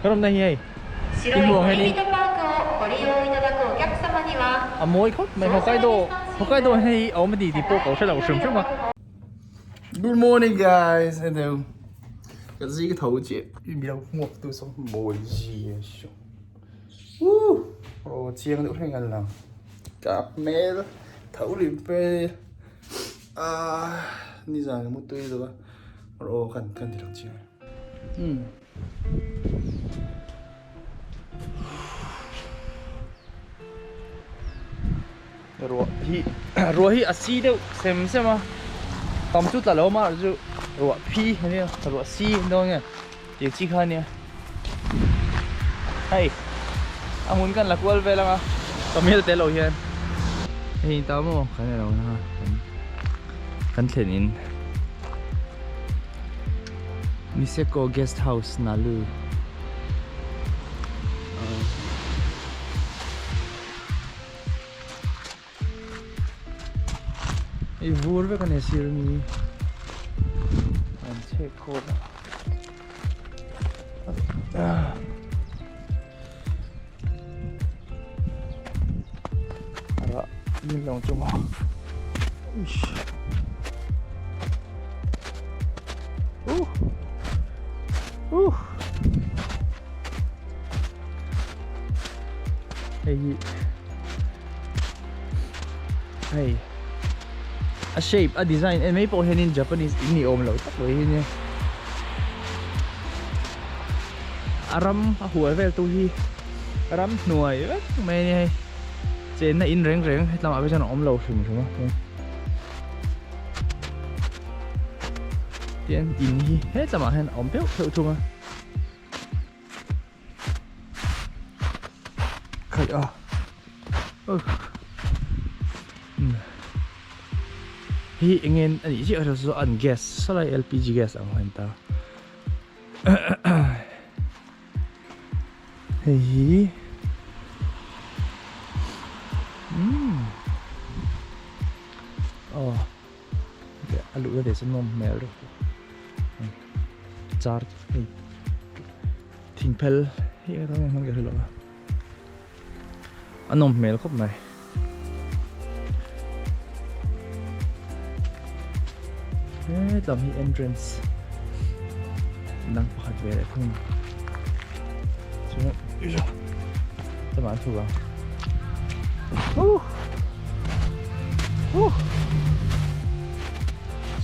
Ka rawmna hi hei in hmuh ang hian in a mawi khawp mai Hokkaido Hokkaido hian hei a awm a ni tih pawh ka hre lo hrim hrim a. Good morning guys hello ka zing tho chiah i mi lo hmuak tu saw mawi zia saw woo aw chiang deuh hleng an lang ka hmel tho lim hmel ah nizan ka mutui lo a aw kan kan ti lang chiang umm. Ruah hi ruah hi a si deuh sem sem a tam chu tla lo mah chu ruah phi a nia ruah si an dawn nge tih chi kha a nia hei a hmun kan la kual vel ang a ka hmel tel lo hian hei ta maw kan elo na kan thlen in. Niseko Guest House Nalu. Hei vur vek a ni sir mi an chhek khawp a. Ara min lo chu maw. Uish. Uh. Uh. Hei hi. Hei. A shape, a design en mai pawh hianin Japanese in ni awm lo tak mai hi nia. A ram a hual vel tu hi ram hnuai vek mai a ni hei chenna in reng reng hetlamah phei chuan a awm lo hrim hrim a tian in hi hetlamah hian a awm pheuh pheuh thung a khaih a hi eng nge a nih chiah erawh chu an gas sawlai lpg gas ang a ni ta. Hei hi umm aw a luh na te chu nawm hmel reuh char hei thingphel hi a rawng hman ka hre lo a a nawm hmel khawp mai. Hetlam hi entrance dang pakhat ve leh thung chuan tlama an thu ang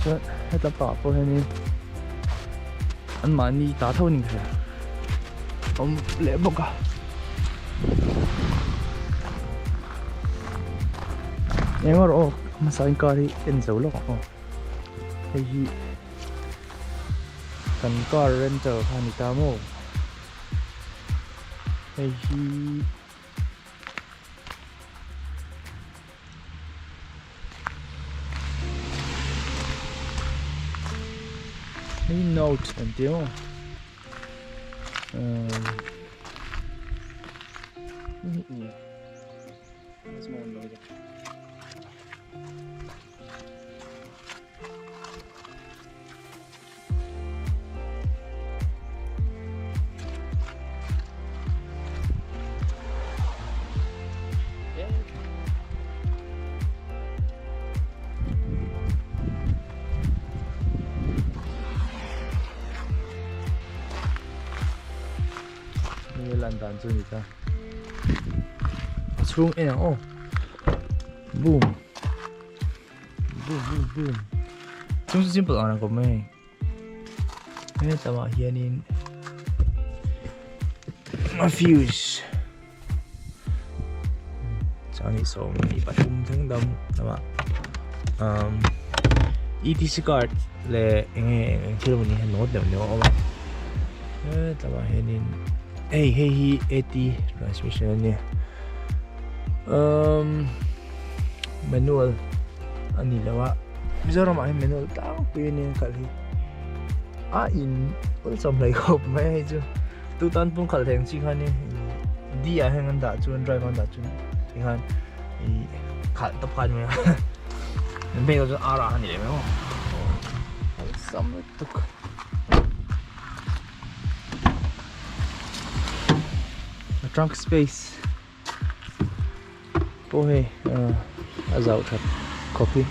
chuan hetlam pangah pawh hianin anmahni ta tho a ni ka hria awm leh bawk a. Eng erawh aw hmasa in car hi en zo lawk ang aw hei hi kan car rental kha a ni ta maw hei hi. Hei note an ti maw Lan dan chu ni ta a chhung en ang aw boom boom boom boom chung chu simple ang reng khawp mai hei tlangah hianin a fuse chuan 23 thleng dam lamah umm etc card leh eng nge eng thil emaw ni hian note deuh deuh a awm a hetlangah hianin hei hei hi at transmission a nia umm manual a ni lo a Mizoram ah hian manual tlangpui a nia kal hi a in awlsam hlei khawp mai a hei chu tu tan pawh khalh thei ang chi kha nia D ah hian an dah chuan drive an dah chuan tikhan ih khalh tawp kha a ni mai a an phei loh chuan R ah a ni leh mai maw awlsam lutuk. Trunk space pawh hei a zauh that khawp hi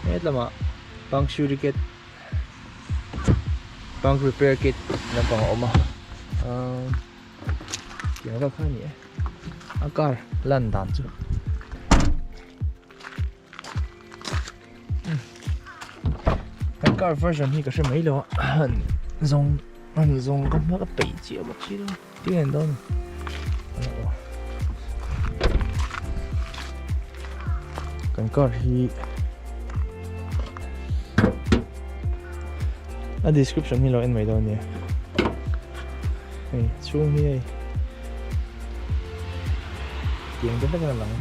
hetlama pang shuriket pang repair kit lampang a awm a tiang vel kha a ni e a car lan dan chu. Kan car version hi ka hre mai lo a han zawng han zawng ka hma ka peih chiah bawk si lo ti en dawn kan car hi a description hi lo en mai dawn nia hei chhung hi hei tiang te hlek a lang.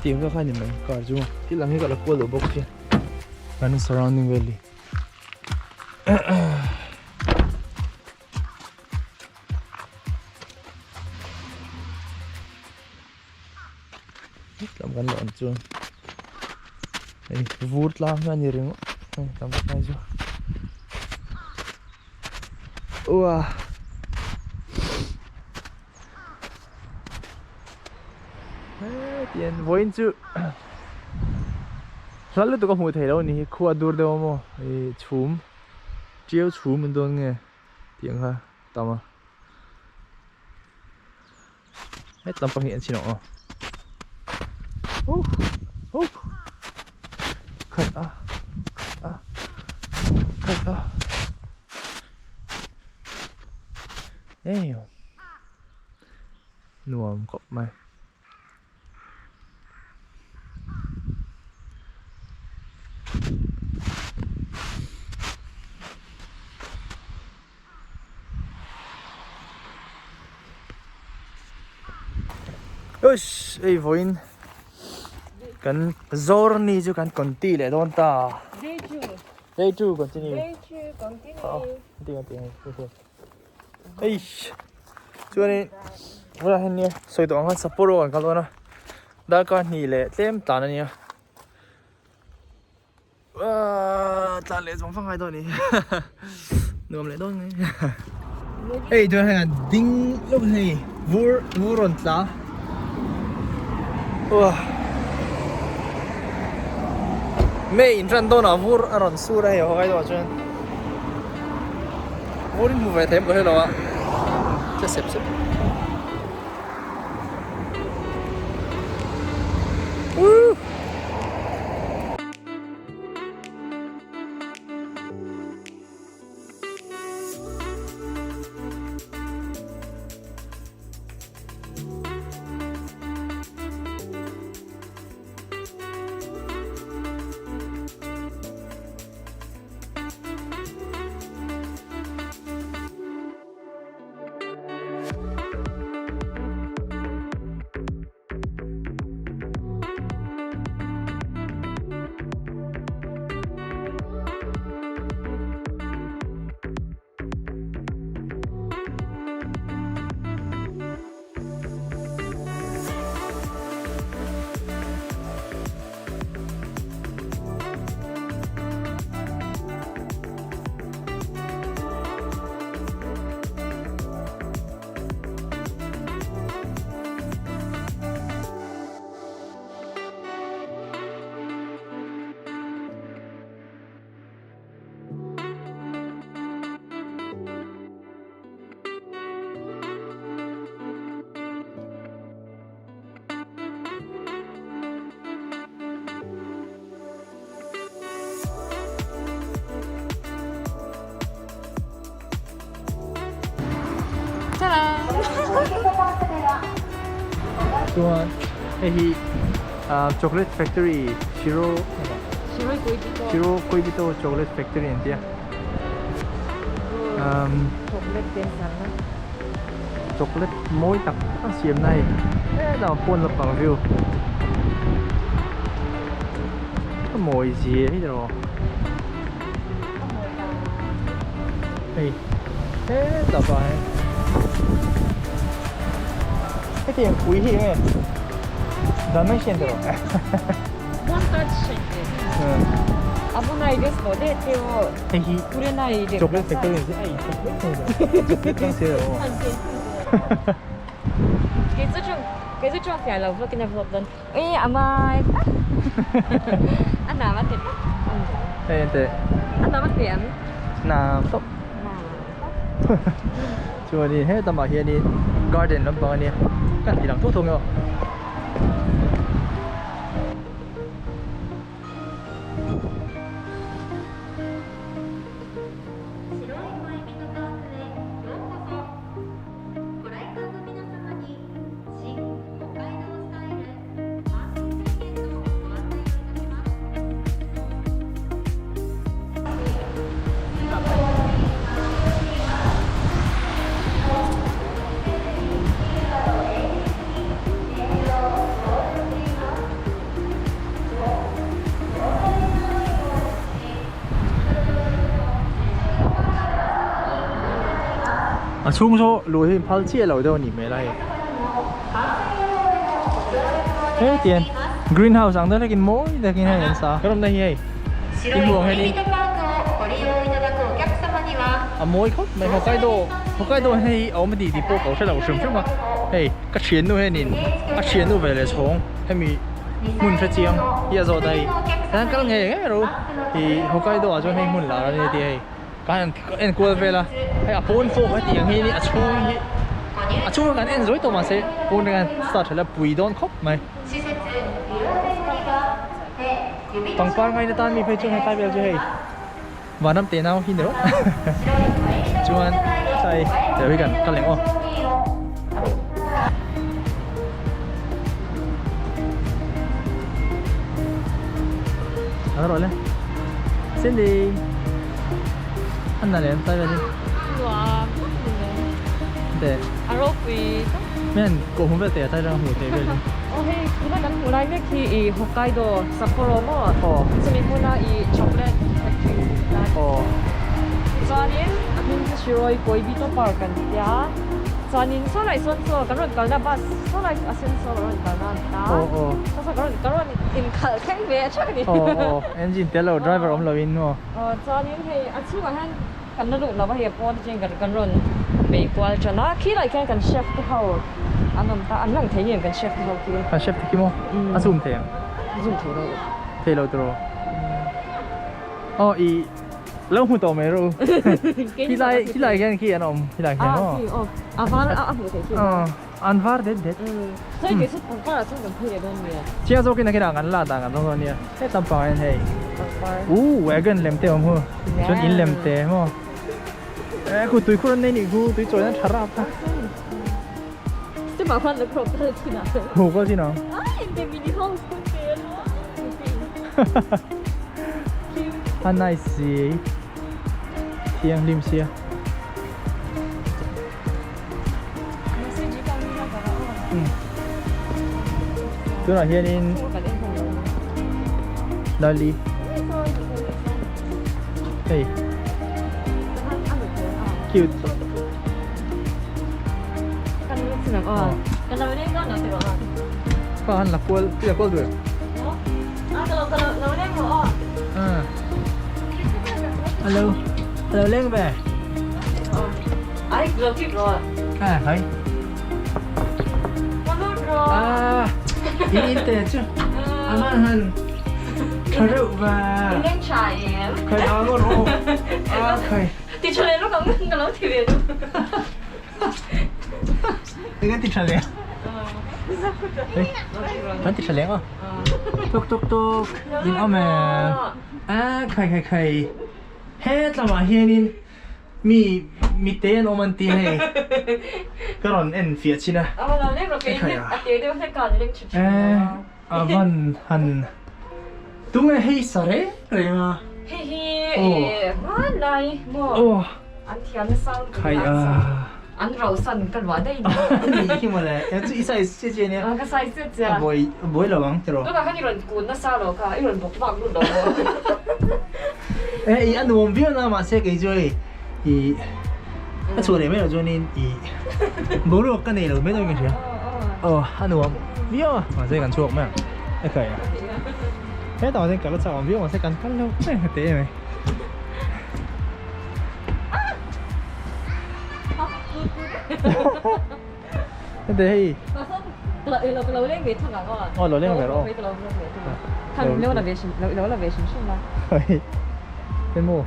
Tiang ka kha ni mai car chu thil ang hi ka la kual lo bawk sia kan surrounding vel hi. Lam kan lo an chuan hei vur tlang hi a ni ringawt hei lam lai chu uah hetian vawiin chu hla lutuk a hmuh theih loh a ni hi khua a dur deuh a maw ih chhum tiau chhum an dawn nge tih ang kha tam a. Het lampang hi an chin aw. Oh. Khat a. Khat a. Khat a. Damn. Nuam khawp mai. Uish hei vawiin kan journey chu kan conti leh dawn ta Day 2 day 2 continue Day 2 continue continue Eish chuanin bulah hian nia sawi tawh ang khan Sapporo kan kal dawn a darkar hnih leh tlem tlan a nia aaa tlan leh zawng vang ngai dawn a ni nuam leh dawn mai hei tunah hian a ding lawk hei vur vur rawn tla uah May in ran dawnah vur a rawn sur a hei Hokkaido ah chuan. Vur in hmu ve thei em ka hre lo a che sep sep. Woo! Chuan hei hi chocolate factory Shiro Shiro Koibito chocolate factory an tia chocolate mawi tak tak an siam na hei hetah pawn lampang view a mawi zia hi tiraw hei hetah pawh hian. Hetiang pui hi enge Dalmatian te rawh. 危ないですので手を Hei hi 触れないでくだ chocolate さい factory ni si ai chocolate ni si rawh. Kei chu chuan kei chu chuan fiah lo vlog in a vlog dawn ui a mai tak a nam a ti tak Hei ente a nam a ti em nam tawp chuanin hetamah hianin garden lampang ania kan ti lang thuk thuk ang aw. A chhung saw luh hi phal chiah lo deuh a nih hmel a hei. Hetiang greenhouse ang deuh hlekin mawi takin hei an sa. Ka rawmna hi hei i hmuh ang hianin a mawi khawp mai Hokkaido Hokkaido hei a awm a tih tih pawh ka hre lo hrim hrim a hei ka thiannu hianin a thiannu ve leh chhawng hemi hmun hre chiang hi a zawt a hei tan kal ngei ngei ro ih Hokkaido ah chuan hei hmun lar a ni tih hei. Ka han en kual vel a, hei a pawn pawh heti ang hi a chhung hi a chhung hi kan en zawi tawh mahse pawn atang hian start ṭha la pui dawn khawp mai. Pangpar ngaina tan mi phei chuan hetlai vel chu hei vanram te nau hi ni rawh chuan tlai tel hi kan kal leh aw. Rawh le Cindy. An lem tai vel Nuam tak ni le. De. A ropui tak. Men ko hum vel te tai rang hmu te vel. Oh hei tuna kan hmuh lai mek hi i Hokkaido Sapporo maw? Aw. Chumi hmuna i chocolate factory lai. Aw. Chuanin a hming chu Shiroi Koibito Park an tia. Chuanin saw lai sawn chaw kan rawn kalna bus saw lai a sen saw kan rawn kalna an ta. Aw aw. Saw saw kan rawn kan rawn inkhalh thleng ve a tha ni. Aw aw engine tel lo driver awm lo in maw? Aw chuanin hei a chhungah hian kan la luh lo a hei a pawn atangin kan kan rawn bei kual tan a khilai khian kan chef te ho an awm ta an lang thei ngei ang kan chef te ho khi. Kan chef te khi maw? A zoom thei ang. Zoom thei lo. Thei lo tiraw? Aw i lo hmu tawh mai rawh u. Khilai khilai khian khi an awm khilai khian maw? A khi aw a var a hmuh theih khi. Aw an var det det. Chuan kei chu pangpar ah chuan kan phei leh dawn nia. Chiang zawkin a khinah kan la dan kan zawng dawn nia. He lampang ah hian hei ooh wagon lem te a awm hu chuan in lem te maw eh khu tui khur an nei nih khu tui chawi nan tha rap kha. Step ah khuan la crop kal chin ah. Hu kal chin ang. Ai in te mini house te pe lo. A nice si thianghlim sia. Tunah hianin Lali hei cute ka han la kual i la kual duh em alo alo leng ve À thấy. À, in in te chu. A man han tha reuh va. Khai a ngawt rawh. A khai. Ti tha leh lawk ang ka lo ti ve duh. Eng an ti tha leh. Hei, kan ti tha leh ang aw. Tuk tuk tuk. In awm em? A khai khai khai. Hetlamah hianin Mi mite an awm an ti hei ka rawn en fiah chin a. Eh a van han tunge hei sa reng reng a. Aw khai a. Ni khi mawle e chu i size chiah chiah ania. A buai a buai lo ang tiraw. Eh i a nuam viau na mahse kei chu hei i a chhuah leh mai loh chuanin i boruak ka nei lo mai dawn ka hria. Aw a nuam viau a mahse kan chhuak mai ang e khai a hetah mahse kal a chak ang viau mahse kan kal lo reng heti em mai. Heti hei aw lo leng ve rawh aw emaw.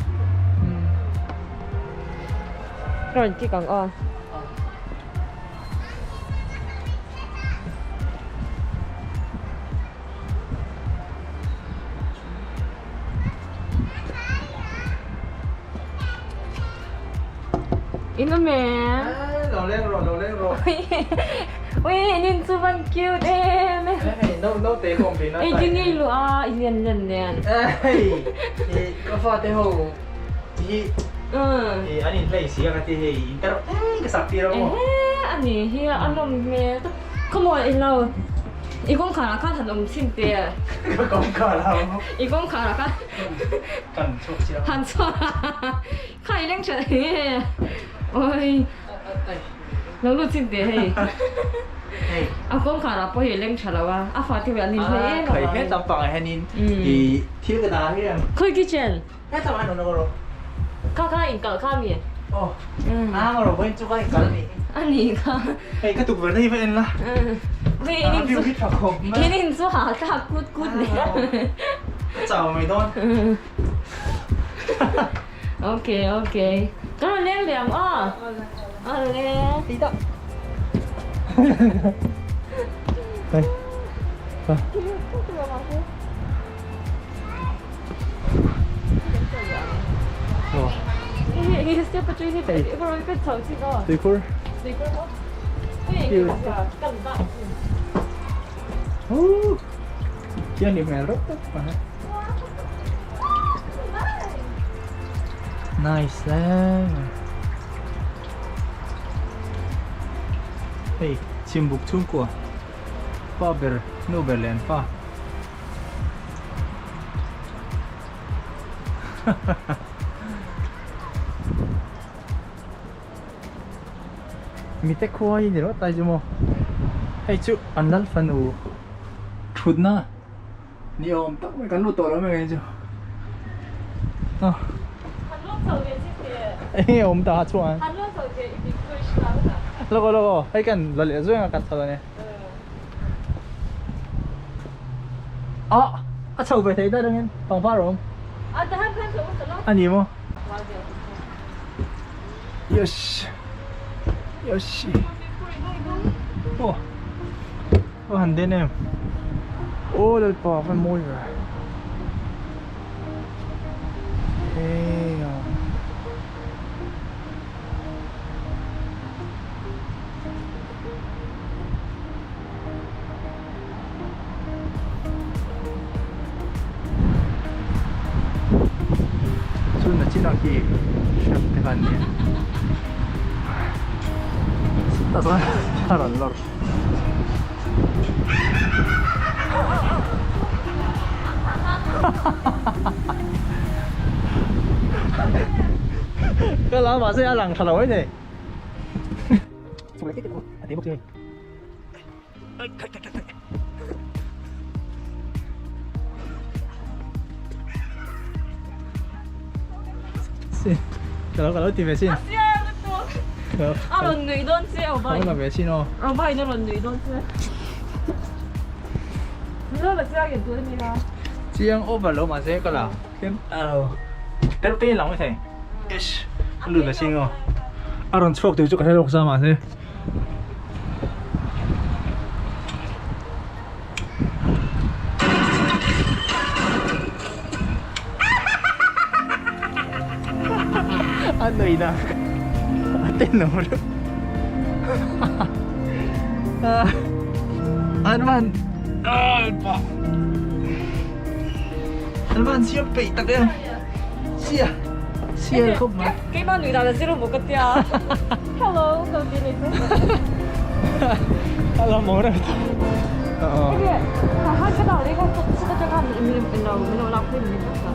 In awm em? Lo leng rawh, lo leng rawh. Ui, in in chu van cute em. Hei, no no te khawm thin a. Ei ding ei lu a, i lian lian nen. Hei, ka fa te ho hi an in play si a ka ti hei inter ka sak tir a maw. Ehe, a ni hi a nawm hmel. Come on, i lo. I kawngkhar ah khan han awm chhin teh. Ka kawngkhar ah maw? I kawngkhar ah khan. Kan chhuak chiang. Han chhuak kha i leng tha nge. Oi. Lo lut chhin teh hei. Hei. A kawngkhar ah pawh hi i leng tha lo a. A fate hi an inhlei em Khai he lampang ah hianin i thil ka dah hi ang. Khawi kitchen? He lamah hian awm rawh. Kha kha inkalh kha mi? Aw. A rawh vawiin chu ka inkalh a nih. A nih kha. Hei ka tukverh na hi va en la. Hei in in chu. A view hi tha khawp mai. In in chu ha thlak kut kut nen. Ka chau mai dawn. Okay okay. Ka rawn leng leh ang aw. Awle. Ti tak. Hei. Ha. Tuikhur. Khian ni hmel reuh tak mai. Nice hle mai. Hei chhimbuk chhungkua pa ber nu ber leh an pa. Mite khua hi ni rawh tai chu maw hei chu an lal fanu thutna ni awm tak mai kan lut tawh lo mai ang chu enge awm ta chuan lawk aw lawk aw hei kan la leh zuai ang a kan chho dawn e. Ah, a chho ve thei daih rengin pangpar a awm. A ni maw? Yes. Yes. Oh. Oh han den em. Oh lalpa ka mawi ve. Hey. Chun a chinah khi hrep te kha an nia tah chuan a rawn lawr ka lam ah se a lang tha lo mai thei. Ka lo ti ve sin. A rawn nui dawn che aw bai. Ka lo ve sin aw. Aw bai na rawn nui dawn che. Lo la chiang in tur ni ha. Chiang over lo mahse ka la. Alo. Tel te lang mai thei. Ish. Ka lut ve sin aw. A rawn chhuak tur chu ka hre lawk sa mahse. A nui na a tenawm reuh an van an van siam peih tak em sia sia khawp mai Keimah nui dan a zir maw ka tia Hello ka ti ni chu A la maw reuh ta Hei ha ha ka dal ka chu ka ka min min lo min lo lak pui min ka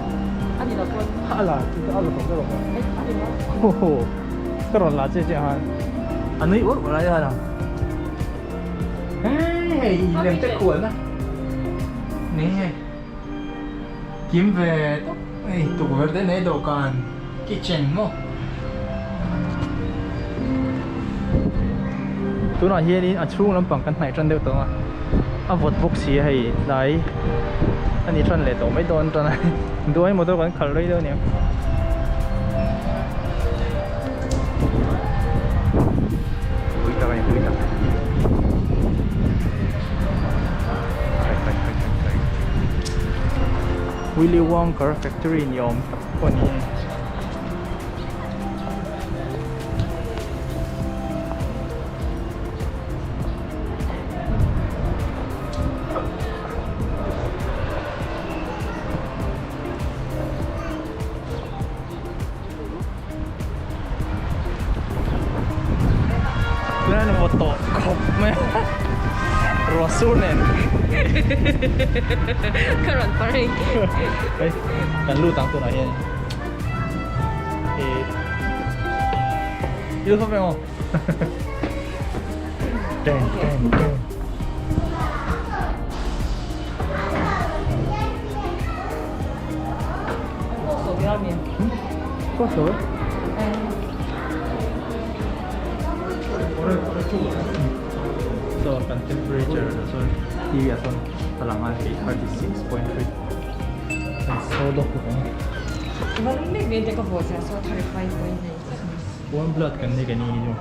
a ni lo pawn A la chu a la tawh ka rawh a ni lo Ho ho ka rawn la che che han a nui uar uar lai a la. hei lem te khualna ni hei kim ve tawp hei tukverh te nei dawhkan kitchen maw tunah hianin a chhung lampang kan hnaih tan deuh tawh a a vawt bawk si a hei tlai a ni tan leh tawh mai dawn tan a duai motor kan khalh rei deuh a niang. Pui tak a ni pui tak. Kai kai kai kai kai. Willy Wonka factory ni awm tak pawh a ni e. Tunah hian vawt tawh khawp mai a ruah sur nen Ka rawn par hei Hei kan lut ang tunah hian Hei I lut khawp emaw Ten ten ten So kan temperature ah chuan TV ah chuan a lang a hei 36.3 kan so lawk bawk ang. Warm blood kan nei ka ni hi chu.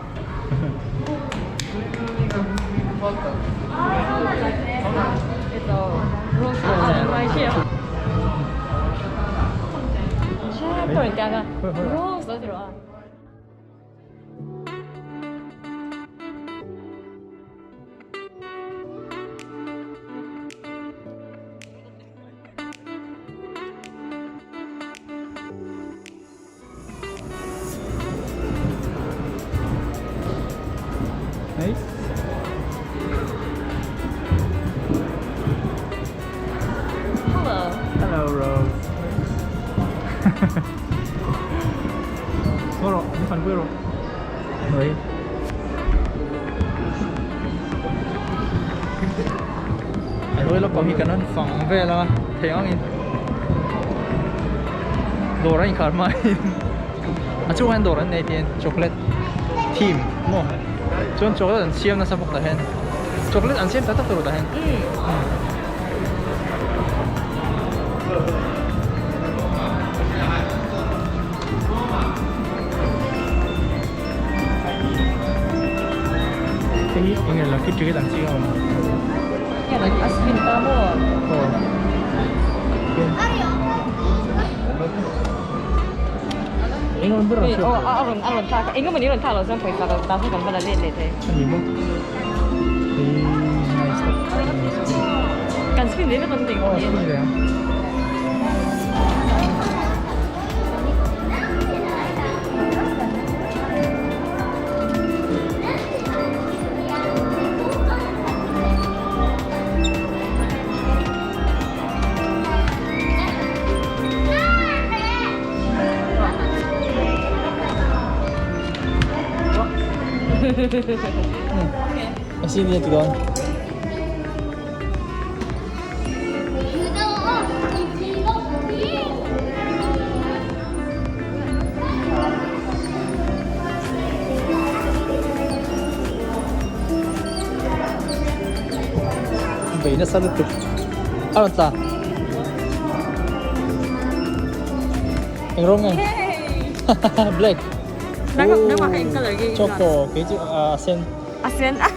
Nice. Hello. Hello Rose. Ngô rồi, đi phần quê rồi. Rồi. Anh ơi, nó có gì cả nó phẳng về là thấy không anh? Dawr a inkhar hmain a chungah hian dawr an nei tih chocolate theme maw chuan chocolate an siam nasa bawk tah hian chocolate an siam tak tak tur tah hian hei hi eng nge lucky ticket ang chi a awm a spin ta maw aw Eng rawn ber ang Aw a rawn a rawn thlak a eng emaw ni rawn thlak loh chuan pawisa ka ta chu kan va la let leh thei. A ni maw? Hei nice tak Kan spin ve vek ang chu Aw spin ve ang. A sin ni a ti dawn. Bei nasa lutuk a rawn tla eng rawng nge black choco kei chu a sen a sen a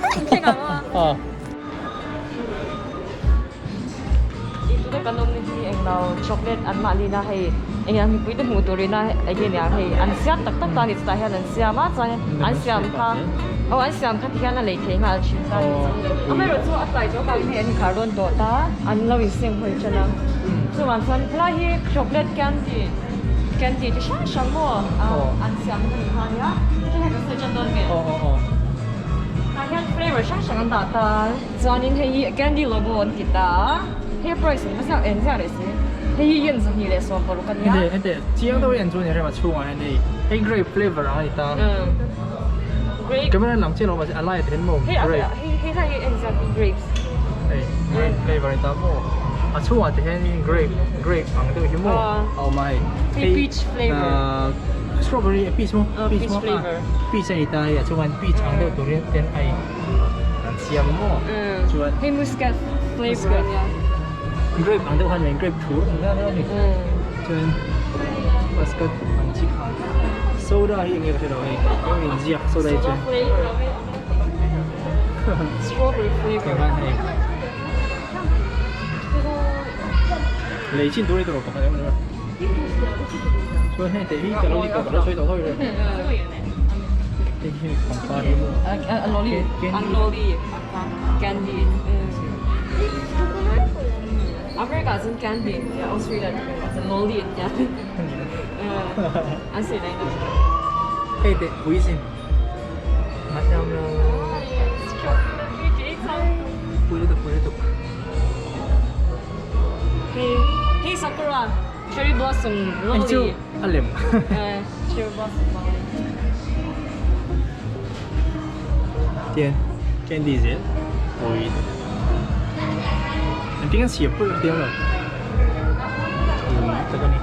tuna kan awm na hi englo chocolate an mahni na hei eng ang mipui te hmuh turin a enge niang hei an siam tak tak ta a ni chutah hian an siam a chuan an siam kha aw an siam kha tihian a lei thei nghal thin ta a ni amaherawhchu a tlai zawk ang hei an inkhar dawn tawh ta an lo insem hawi tan a chuvang chuan helai hi chocolate candy candy chi hrang hrang maw an siam kha ni kha a nia hei kan sawi tan dawn nge tah hian flavour hrang hrang an dah ta. Chuanin hei hi candy logo an ti ta a, hei price an va ziak eng ziak leh si, hei hi yen 216 a nia. Hei hei chiang deuh hian chuan i rem a chhungah hian hei hei grape flavour ang a ni ta. Grape. Camera lang chiah lo mahse a lai ah te hian maw grape. Hei hei lai hi eng ziak hi grapes. flavor ni ta maw a chhungah te hianin grape grape ang deuh hi maw a awm a hei hei peach flavor strawberry peach maw peach maw peach a ni ta hei a chhungah hian peach ang deuh turin ten a in an siam maw chuan hei muscat flavor a nia grape ang deuh khan mai grape thur ang deuh a ni chuan muscat ang chi kha soda hi enge ka hre lo hei eng inziak soda hi chuan Strawberry flavor. Eng an hei. Lei chin tur ni tur pakhat em em. Chuan hei te hi ka lo ti tawh ka lo sawi tawh tho i. Hei hi pangpar hi maw. A lolly. A lolly. Candy. America chuan candy Australia chuan lolly an tia. An sawi daih na. Hei te pui sin. Pui lutuk pui lutuk. Hei hei sakura cherry blossom lolly. Hei chu a lem. Cherry blossom lolly. Tian candy zel pui. Engtin an siam pawh ka hriat lo. Pui tak a ni.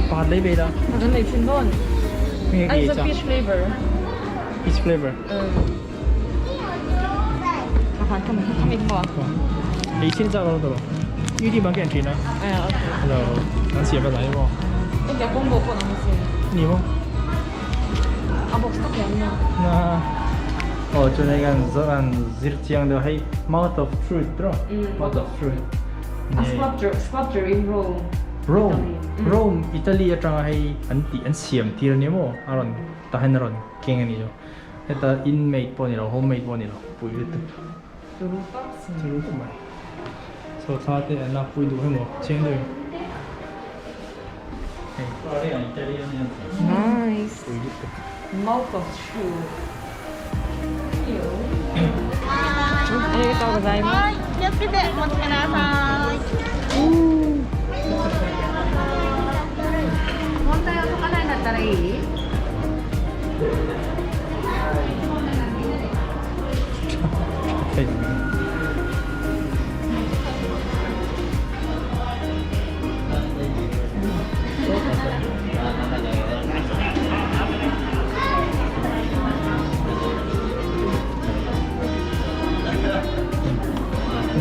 Pakhat lei ve la. Pakhat lei thin dawn. It's a peach flavor. Peach flavor. Ei chin chak lo tawh i ti bang ken thin a hello an siam a dai maw ni maw na oh chu nei kan zawh an zir chiang deuh hei mouth of truth tawh mouth of truth a sculpture sculpture in Rome Rome Rome Italy atanga hei an tih an siam tir a ni maw a rawn tahin a rawn keng a ni chu. Heta in made pawh a ni lo, home made pawh a ni lo, pui lutuk. Turu tak si. Turu tak mai. So thla te an lak pui duh emaw chiang deuhin. Hei Nice. Pui lutuk. Mouth of truth. Arigatou gozaimasu.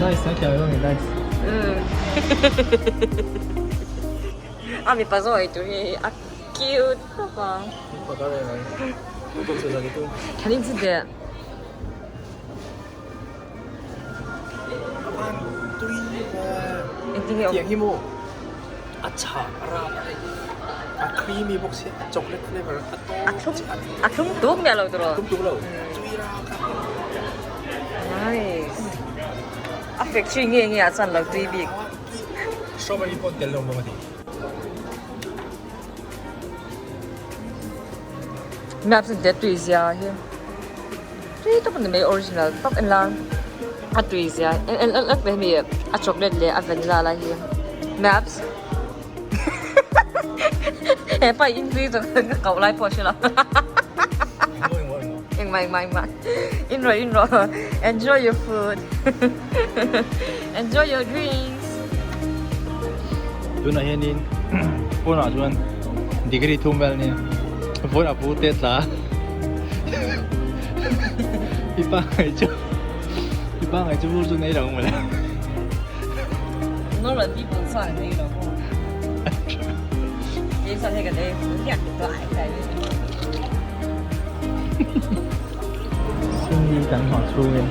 Dice a kiau emaw dice. A mipa zawk ei tur hi a cute khawp a. Kan in chu teh. Engtin nge awm? Tiang hi maw a chhah ram a hei a creamy bawk sia a chocolate flavour a tawp A thlum a thlum tuk miah lo tiraw? A thlum tuk lo tui rak a. Nice. A factory nge nge ah chuan lo tui bik. Strawberry pawh tel lo maw ka ti. Map chu det tui zia hi tui tak a ni mai original tak a nia a tui zia en en en hemi a chocolate leh a vanilla lai hi maps hepa in tui zawk ka koh lai pawh a hre lo engmah engmah engmah in rawh in rawh enjoy your food enjoy your drinks. Tunah hianin pawnah chuan degree thum vel ania pawnah pu te tla i pa ngai chu i pa ngai chu vur chu nei lo mawle Normal people chuan an nei lo maw kei chuan hei kan ei hliak tlai tlai ve Singli kan hmuh chhungin.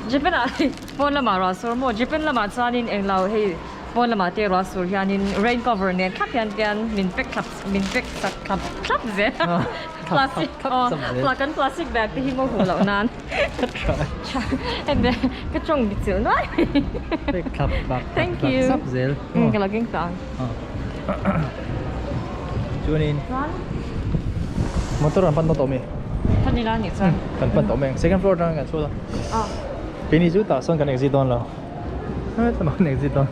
Japan ah pawn lamah ruah sawr maw Japan lamah chuanin englo hei Pawn lamah te ruah sur hianin rain cover nen thlap hian tian min pack thlap min pack sak thlap thlap zel a plastic aw kan plastic bag te hi maw huh loh nan ka tawng bi chilh nuai pack thlap bak thank you sap zel ka lo keng tawh ang chuanin motor an pan tawh mi pan ila nih chuan kan pan tawh mai ang second floor atang kan chhuak a keini chu tah sawn kan exit dawn lo. Tlama kan exit dawn.